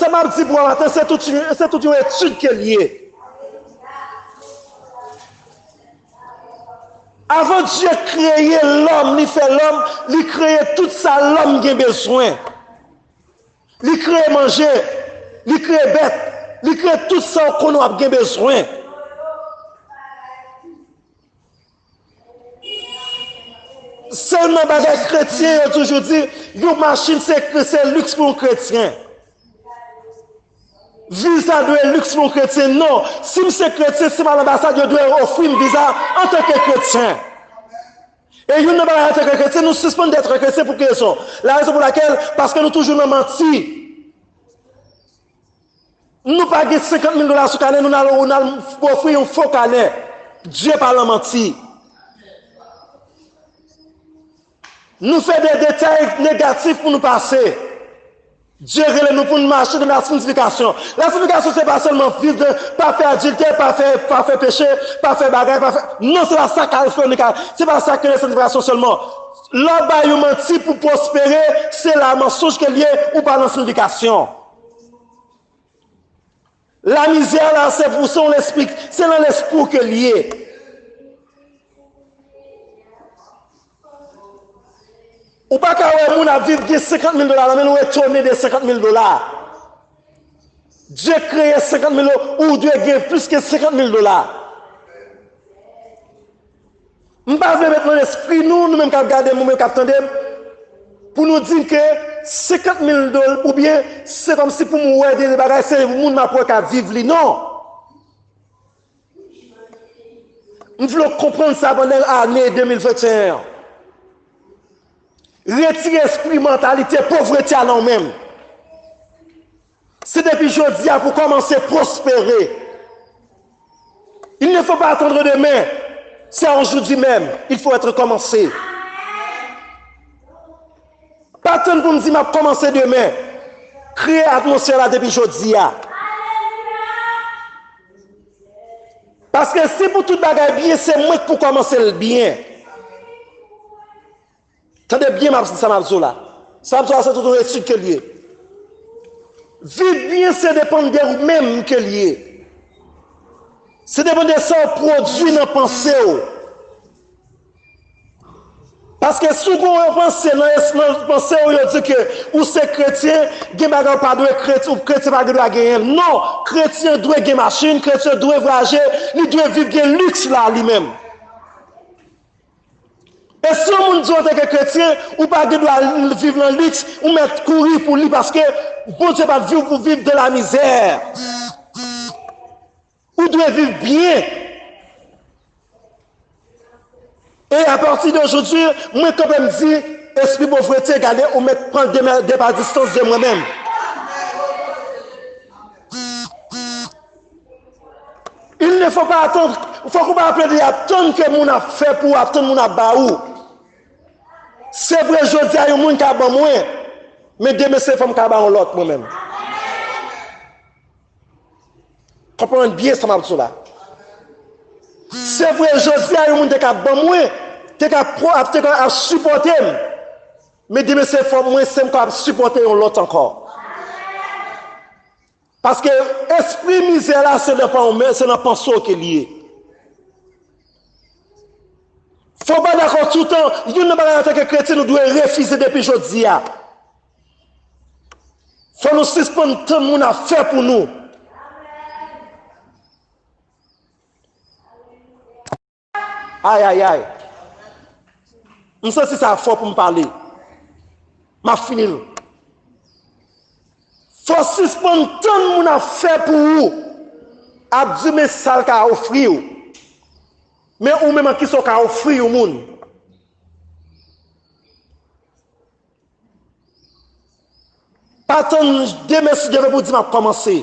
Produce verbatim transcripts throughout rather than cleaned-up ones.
Sa m ap di pou w maten, se tout, se tout yon etid ke l ye. Avan Dye kreye lòm, li fè lòm, li kreye tout sa lòm gen bezwen. Li kreye manje, li kreye bèt, li kreye tout sa w konnen w ap gen bezwen. Sèlman bagay kretyen yo toujou di, yon machin se, se liks pou yon kretyen. Viza dwe liks pou yon kretyen. Non, si m se kretyen, si m al anbasad, yo dwe ofri m viza antanke kretyen. E youn nan bagay antanke kretyen, nou sispann dèt kretyen pou ki rezon? La rezon pou lakèl, paske nou toujou nan manti. Nou pa gen senkant mil dola sou kanè nou, n al, n al ofri yon fo kanè. Dye pa nan manti. Nou fè de detay negatif pou nou pase. Dye rele nou pou nou mache nan la santifikasyon. La santifikasyon, se pa sèlman viv de, pa fè adiltè, pa fè, pa fè peche, pa fè bagay, pa fè, non, se pa sa k al fè nou ka, se pa sa k rele santifikasyon sèlman. Lè w bay yon manti pou pwospere, se la mansonj ke l ye, ou pa nan santifikasyon. Lamizè la, se pou, se yon lespri, se nan lespri w ke l ye. Ou pa ka wè moun ap viv gen senkant mil dola nan men l, ou etone de senkant mil dola. Dye kreye senkant mil dola, ou dwe gen plis ke senkant mil dola. M pa vle met nan lespri nou, nou menm k ap gade m, ou menm k ap tande m, pou nou di ke senkant mil dola, oubyen se kòmsi pou m wè de bagay, se moun m ap wè k ap viv li. Non! M vle w konprann sa pandan ane de mil venteyen an. Retire espri mantalite povrete a nan w menm. Se depi jodi a pou w kòmanse pwospere. Il ne faut pas attendre demain. C'est aujourd'hui même. Il faut être commencé. Pa tann pou m di m ap kòmanse demen. Kreye atmosfè la depi jodi a. Paske si pou tout bagay byen, se mwen k pou kòmanse l byen. Tande byen m ap, sa m ap di w la. Sa m ap di w la, se tout yon etid ke l ye. Viv byen, se depann de ou menm ke l ye. Se depann de sa w pwodui nan panse w. Paske si w gen yon panse nan, nan panse w, yo di ke ou se kretyen, gen bagay ou pa dwe kretyen, ou kretyen pa gen dwa genyen l. Non, kretyen dwe gen machin, kretyen dwe vwayaje, li dwe viv gen liks la li menm. E si yon moun di w antanke kretyen, ou pa gen dwa viv nan liks, ou mèt kouri pou li paske Bondye pa t vle w pou viv de la mizè. Ou dwe viv byen. E apati de jodi, mwen kanpe m di, espri povrete, gade, ou mèt pran de, de pa distans de mwen menm. Il ne faut pas attendre. Fòk ou pa plede ap tann ke moun ap fè pou ou, ap tann moun ap ba ou. Se vre, jodi a, yon moun ka ban mwen, men demen se fò m ka ba yon lòt mwen menm. Konprann byen sa m ap di w la. Se vre, jodi a, yon moun te ka ban mwen, te ka, te ka ap sipòte m, men demen se fò mwen, se m k ap sipòte yon lòt ankò. Paske espri mizè la, se nan, se nan panse w ke l ye. Fò w pa dakò toutan, youn nan bagay antanke kretyen nou dwe refize depi jodi a. Fò nou sispann tann moun ap fè pou nou. Ay, ay, ay. M santi sa fò pou m pale. M ap fini l. Fò w sispann tann moun ap fè pou ou, ap di men sa l ka ofri w. Men ou menm an kisa w ka ofri yon moun? Pa tann demen si Dye vle pou di m ap kòmanse.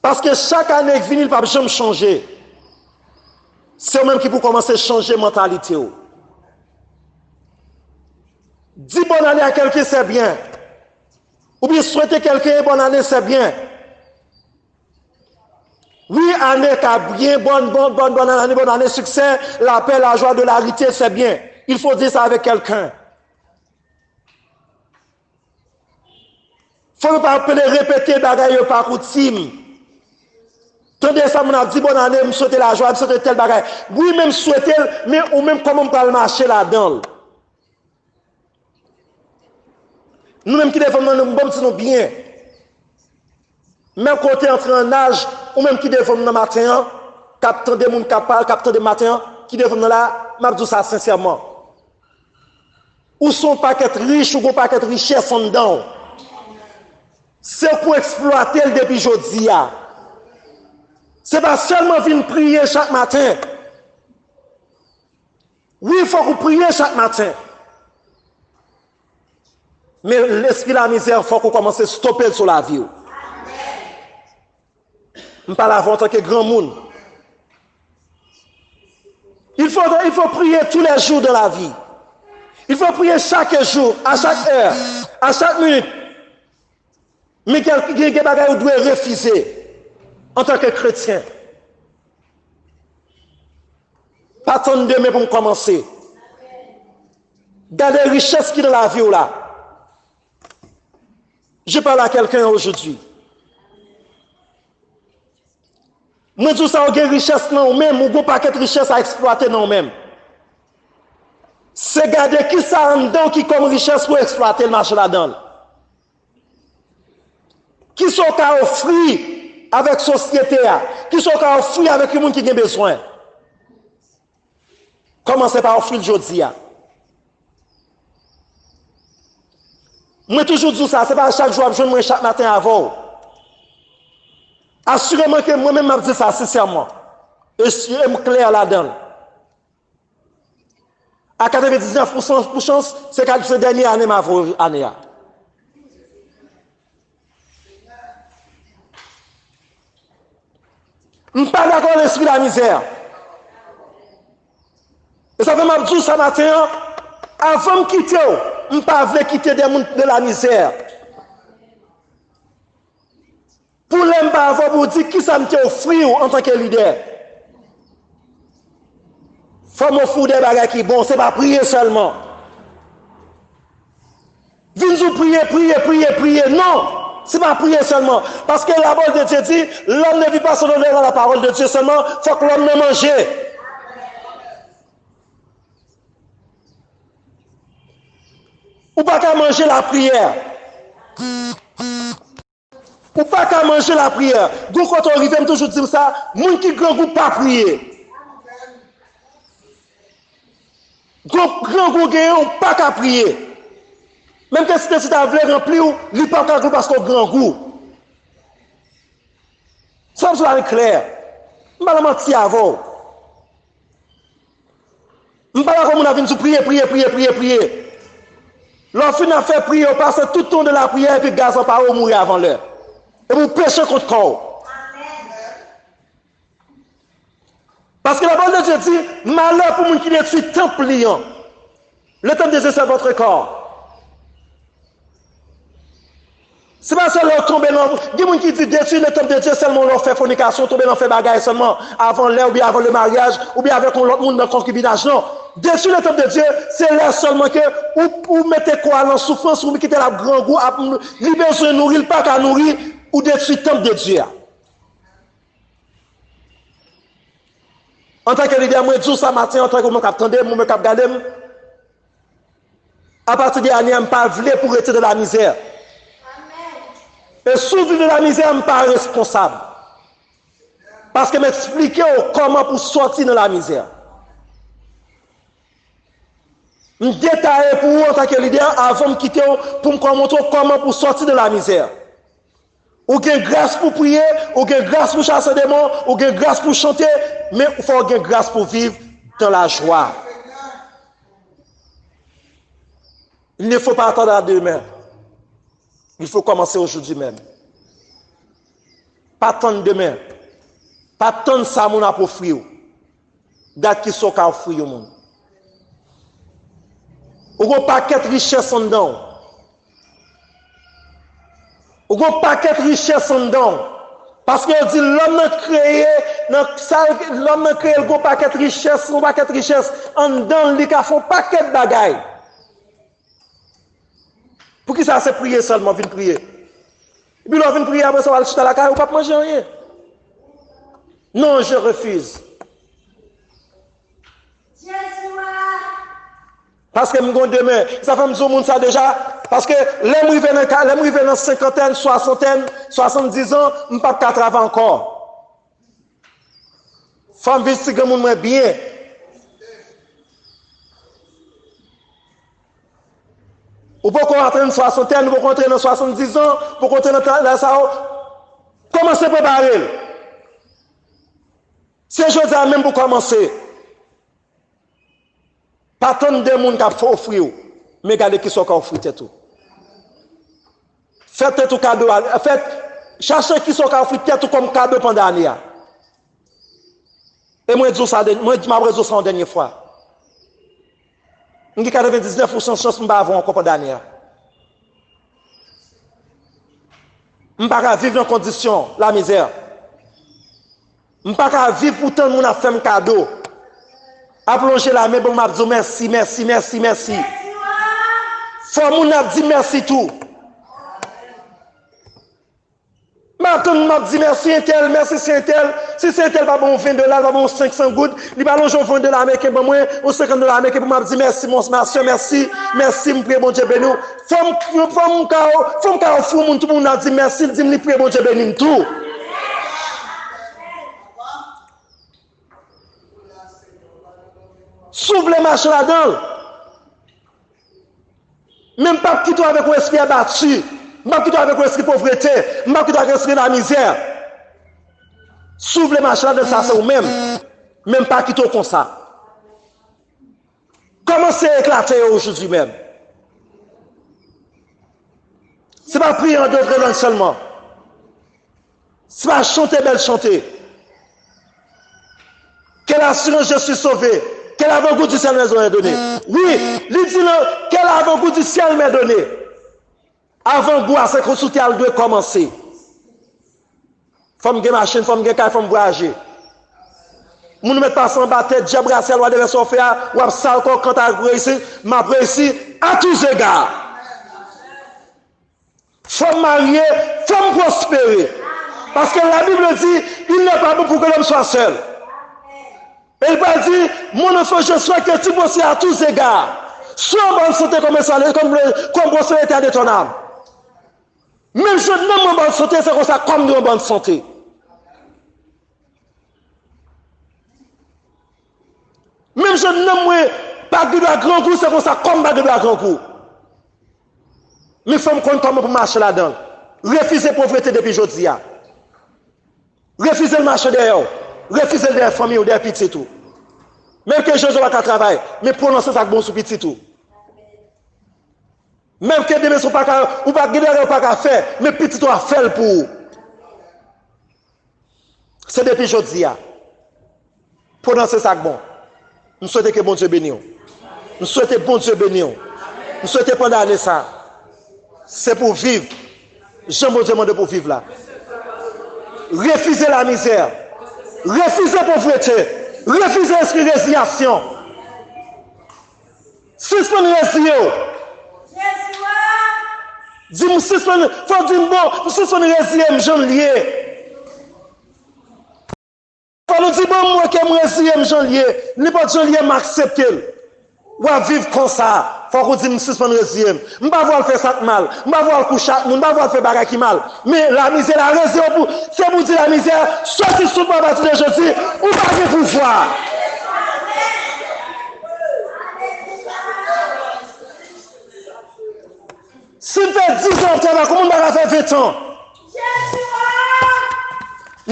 Paske chak ane k vini, l p ap janm chanje. Se ou menm ki pou kòmanse chanje mantalite w. Di bòn ane a kèlken, se byen. Oubyen swete kèlken bòn ane, se byen. Wi, ane ka byen, bòn, bòn, bòn, bòn ane, bòn ane siksè, lapè, lajwa, de larite, se byen. Il faut dire ça avec quelqu'un. Fò nou pa pede repete bagay yo pa koutim. Tande sa moun ap di, bòn ane, m swete lajwa, m swete tèl bagay. Wi, men m swete l, men ou menm kòman m pral mache ladan l? Nou menm ki devan m nan, nou, bon, m di nou byen. Menm kote antre an aj, ou menm ki devan m nan maten an, k ap tande moun k ap pale, k ap tande maten an, ki devan m nan la, m ap di w sa sensèman. Ou se yon pakèt rich, ou gon pakèt richès anndan w. Se pou eksplwate l depi jodi a. Se pa sèlman vin priye chak maten. Wi, fòk ou priye chak maten. Men lespri lamizè, fòk ou kòmanse stope l sou lavi w. M pale avè w antanke granmoun. Il faut, il faut prier tous les jours dans la vie. Il faut prier chaque jour, à chaque heure, à chaque minute. Men gen, gen, gen bagay ou dwe refize antanke kretyen. Pa tann demen pou m kòmanse. Gade richès ki nan lavi w la. Je parle à quelqu'un aujourd'hui. Mwen di w sa, ou gen richès nan ou menm, ou gon pakèt richès a eksplwate nan ou menm. Se gade kisa anndan w ki kòm richès pou eksplwate l, mache ladan l. Kisa w ka ofri avèk sosyete a? Kisa w ka ofri avèk yon moun ki gen bezwen? Kòmanse pa ofri l jodi a. Mwen toujou di w sa, se pa chak jou w ap jwenn mwen chak maten avè w. Asireman ke mwen menm m ap di sa sensèman. E si, e m klè ladan l. A katrevendiznèf pousan pou chans, se ka, se dènye ane m avè w ane a. M pa dakò lespri lamizè. E sa fè m ap di w sa maten an, avan m kite w, m pa vle kite de moun de lamizè. Pou lè m pa avè w pou w di kisa m te ofri w antanke lidè. Fò m ofri w de bagay ki bon, se pa priye sèlman. Vin di w priye, priye, priye, priye. Non, se pa priye sèlman. Paske la parole de Dieu di, l'homme ne vit pas selon la parole de Dieu sèlman, fòk lòm nan manje. Ou pa ka manje lapriyè. Ou pa ka manje lapriyè. Gon kote w rive, m toujou di w sa, moun ki grangou pa priye. Gon grangou genyen, ou pa ka priye. Menm ke Sentespri ta vle ranpli w, li p ap ka ranpli w paske w grangou. Sa m sou la klè. M pa nan manti avè w. M pa dakò moun ap vin di w priye, priye, priye, priye, priye. Lè w fin ap fè priye, w pase tout tan de lapriyè epi gaz anpare w, ou mouri avan lè. Epi w peche kont kò w. Paske la parole de Dieu di, malè pou moun ki detwi tanp li an. Le temple de Dieu, c'est votre corps. Se pa sèl lè w tonbe nan, gen moun ki di detwi le temple de Dieu sèlman lè w fè fònikasyon, tonbe nan fè bagay sèlman avan lè oubyen avan le maryaj, oubyen avèk yon lòt moun nan konkibinaj, non. Detwi le temple de Dieu, se lè sèlman ke ou, ou mete kò a nan soufrans, ou kite l ap grangou, ap, li bezwen nouri, li pa ka nouri, ou detwi temple de Dieu a. Antanke lidè, mwen di w sa maten, antanke moun k ap tande m, moun k ap gade m, apati de ane a, m pa vle pou w rete nan lamizè. E si w viv nan lamizè, m pa responsab. Paske m eksplike w kòman pou w sòti nan lamizè. M detaye pou ou antanke lidè avan m kite w pou m kò-, montre w kòman pou w sòti de lamizè. Ou gen gras pou priye, ou gen gras pou chase demon, ou gen gras pou chante, men fò w gen gras pou viv dans la joie. Il ne faut pas attendre à demain. Il faut commencer aujourd'hui même. Pa tann demen. Pa tann sa moun ap ofri w. Gad kisa w ka ofri yon moun. Ou gon pakèt richès anndan w. Ou gon pakèt richès anndan w. Paske yo di lòm nan kreye, nan sa, lòm nan kreye, l gon pakèt richès, gon pakèt richès anndan l, li ka fè yon pakèt bagay. Poukisa se priye sèlman, vin priye? Epi lè w vin priye apre sa, w al chita lakay ou, w p ap manje anyen. Non, je refuse. Paske m gon demen. Sa fè m di w moun sa deja. Paske lè m rive nan ka, lè m rive nan senkantèn, swasantèn, swasanndizan, m p ap ka travay ankò. Fò m viv ti granmoun mwen byen. Ou poko atenn swasantèn, ou poko antre nan swasanndizan, ou poko antre nan ta- la sa yo. Kòmanse prepare l. Se jodi a menm pou kòmanse. Pa tann de moun k ap ofri w, men gade kisa w ka ofri tèt ou. Fè tèt ou kado a, fè, chache kisa w ka ofri tèt ou kòm kado pandan ane a. E mwen di w sa, mwen, m ap redi w sa yon dènye fwa. M gen katrevendiznèf pousan chans m pa avè w ankò pandan ane a. M pa ka viv nan kondisyon lamizè. M pa ka viv pou tann moun ap fè m kado, ap lonje lamen ban m, ap di w mèsi, mèsi, mèsi, mèsi. Fò moun ap di mèsi tou. M ap tann, m ap di mèsi entèl, mèsi se entèl. Si se entèl pa ban w ven dola, l pa ban w senksan goud, li pa lonje yon ven dola ameriken ban mwen, yon senkant dola ameriken pou m ap di mèsi, mon, ma sè, mèsi, mèsi, m priye Bondye beni w. Fò m, fò m ka, fò m ka ofri yon moun, tout moun ap di mèsi, l di m li priye Bondye beni m tou. Si w vle mache ladan l, men m p ap kite w avèk yon espri abati. M p ap kite w avèk yon espri povrete. M p ap kite w avèk yon espri lamizè. Si w vle mache ladan l, sa se ou menm. Men m pa kite w konsa. Kòmanse eklate yo jodi menm. Se pa priye an dòt lang sèlman. Se pa chante bèl chante. Quelle assurance, je suis sauvé. Quel avant-goût du ciel m'est donné. Wi, li di nan, quel avant-goût du ciel m'est donné. Avangou a se kon sou tè a l dwe kòmanse. Fò m gen machin, fò m gen kay, fò m vwayaje. Moun mèt pase anba tè, dyab rasyal, wa de vè sòfè a, w ap sal kò w, kanta reyisi, m ap reyisi, à tous égards. Fò m marye, fò m pwospere. Paske la Bible dit, il n'est pas bon pour que l'homme soit seul. E l pral di, mon enfant, je souhaite que tu prospères à tous égards. Sois en bonne santé comme, comme, comme prospérité de ton âme. Menm jan nanm mwen an bòn sante, se konsa kò m dwe an bòn sante. Menm jan nanm mwen pa gen dwa grangou, se konsa kò m pa gen dwa grangou. Men fò m konn kòman pou m mache ladan l. Refize povrete depi jodi a. Refize l mache dèyè w. Refize l dèyè fanmi w, dèyè pitit ou. Menm ke Jezi pa ka travay, men pwononse sa k bon sou pitit ou. Menm ke demen si w pa ka, ou pa gen bagay ou pa ka fè, men pitit ou ap fè l pou ou. Se depi jodi a. Pwononse sa k bon. M swete ke Bondye beni w. M swete Bondye beni w. M swete pandan ane sa, se pou w viv jan Bondye mande w pou w viv la. Refize lamizè. Refize povrete. Refize espri reziyasyon. Sispann reziye w. Di m sispann, fò w di m bon, m sispann reziye m jan l ye. Fò nou di bon m wè ke m reziye m jan l ye. Nenpòt jan l ye, m aksepte l. W ap viv konsa. Fòk ou di m sispann reziye m. M pa vle al fè sa k mal. M pa vle al kouche ak moun. M pa vle al fè bagay ki mal. Men lamizè la reziye w pou, se pou di lamizè, sòti sou mwen apati de jodi, ou pa gen pouvwa. Si m fè diz an ap travay, kòman m pa ka fè ven tan?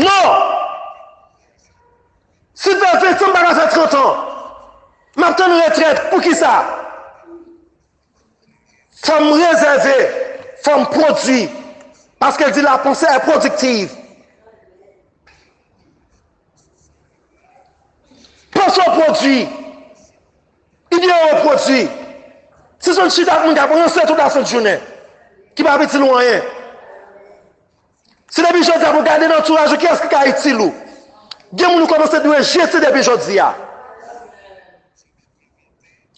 Non! Si m fè ven tan, m pa ka fè trant an. M ap tann retrèt. Poukisa? Fò m rezève, fò m pwodui. Paske l di la pensée est productive. Panse w pwodui. Ide w pwodui. Si se yon chita ak moun k ap ranse tout lasent jounen, ki pa itil ou anyen. Se depi jodi a pou w gade nan antouraj ou kiyès ki ka itil ou. Gen moun ou kòmanse dwe jete depi jodi a.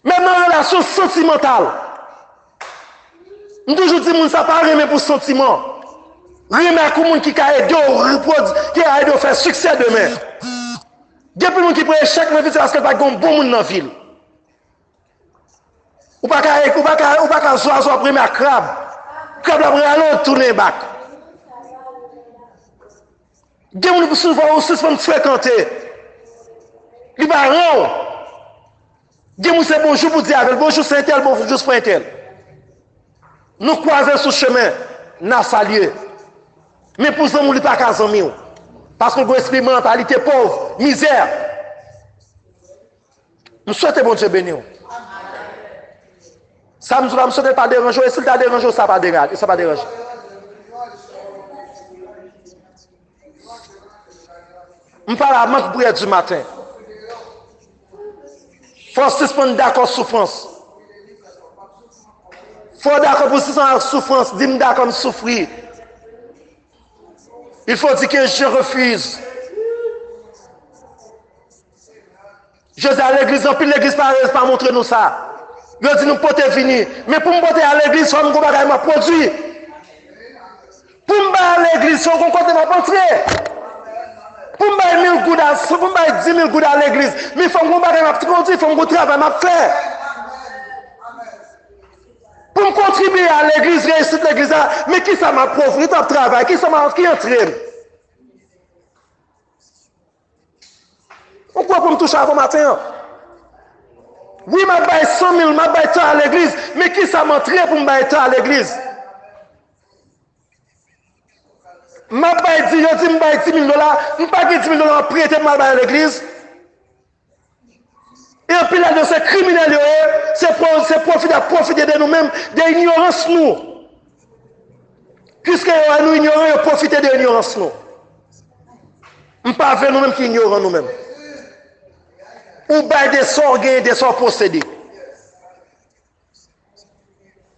Menm nan relasyon santimantal. M toujou di moun sa pa renmen pou santiman. Remak yon moun ki ka ede w repwodui, ki ka ede w fè siksè demen. Gen anpil moun ki pran echèk nan vi, se paske l pa t gen yon bon moun nan vi l. Ou pa ka, ou pa ka, ou pa ka zwazo ap renmen ak krab. Krab la ap rale w tounen bak. Gen moun pou sispann, ou sispann frekante. Li pa ran w. Gen moun se bonjou pou di avè l. Bonjou se entèl, bonjou se frè entèl. Nou kwaze sou chemen, n a salye. Men pou zanmi w, li pa ka zanmi w. Paske l gen espri mantalite pòv, mizè. M swete Bondye beni w. Sa m di w la, m swete l pa deranje w, e si l ta deranje w, sa pa deranje, sa pa deranje. M pa la mank priyè di maten. Fò w sispann dakò soufrans. Fò w dakò pou sispann ak soufrans. Di m dakò m soufri. Il faut dire que je refuse. Jodi a legliz, anpil legliz pa, pa montre nou sa. Yo di nou pote vini. Men pou m pote a legliz, fò m gon bagay m ap pwodui. Pou m bay a legliz, fò gon kote m ap antre. Pou m bay mil goud a, pou m bay di mil goud a legliz, men fò m gon bagay m ap pwodui, fò m gon travay m ap fè. Pou m kontribye a legliz, reyisit legliz la, men kisa m ap pwodui, kisa m ap travay, kisa m ap, ki antre m. Ou kwè pou m touche avan maten an? Wi, m ap bay san mil, m ap bay tan a legliz, men kisa m antre pou m bay tan a legliz? M ap bay di, yo di m bay di mil dola, m pa gen di mil dola, m ap prete pou m al bay a legliz. E anpil ladan se kriminèl yo ye, se pwo-, se pwofite, ap pwofite de nou menm, de inyorans nou. Piske yo wè nou inyoran, yo pwofite de inyorans nou. M pa vle nou menm ki inyoran nou menm. Ou bay de sa w genyen, de sa w posede.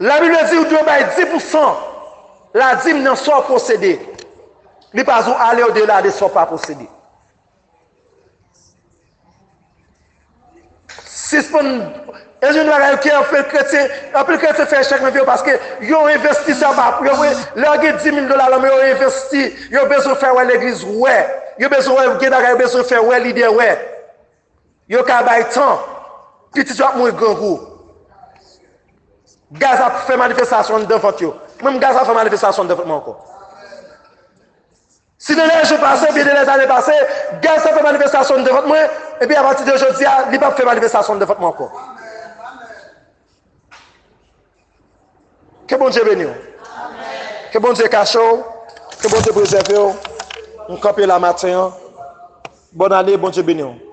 Labib di ou dwe bay dis pousan ladim nan sa w posede. Li pa di w ale odela de sa w pa posede. Sispann, e yon bagay ke anpil kretyen, anpil kretyen fè echèk nan vi yo paske yo envesti sa pa, yo, lè yo gen dis mil dola lan men yo envesti, yo bezwen fè wè legliz wè, yo bezwen wè gen bagay yo bezwen fè wè lidè wè. Yo ka bay tan, pitit yo ap mouri grangou. Gaz ap fè manifestasyon anndan vant yo. Mwen menm gaz ap fè manifestasyon anndan vant mwen ankò. Si nan lè jou pase, oubyen nan lè zane pase, gaz ap fè manifestasyon anndan vant mwen, epi apati de jodi a, li p ap fè manifestasyon anndan vant mwen ankò. Ke Bondye beni w. Ke Bondye kache w. Ke Bondye prezève w. M kanpe la maten an. Bòn ane, Bondye beni w.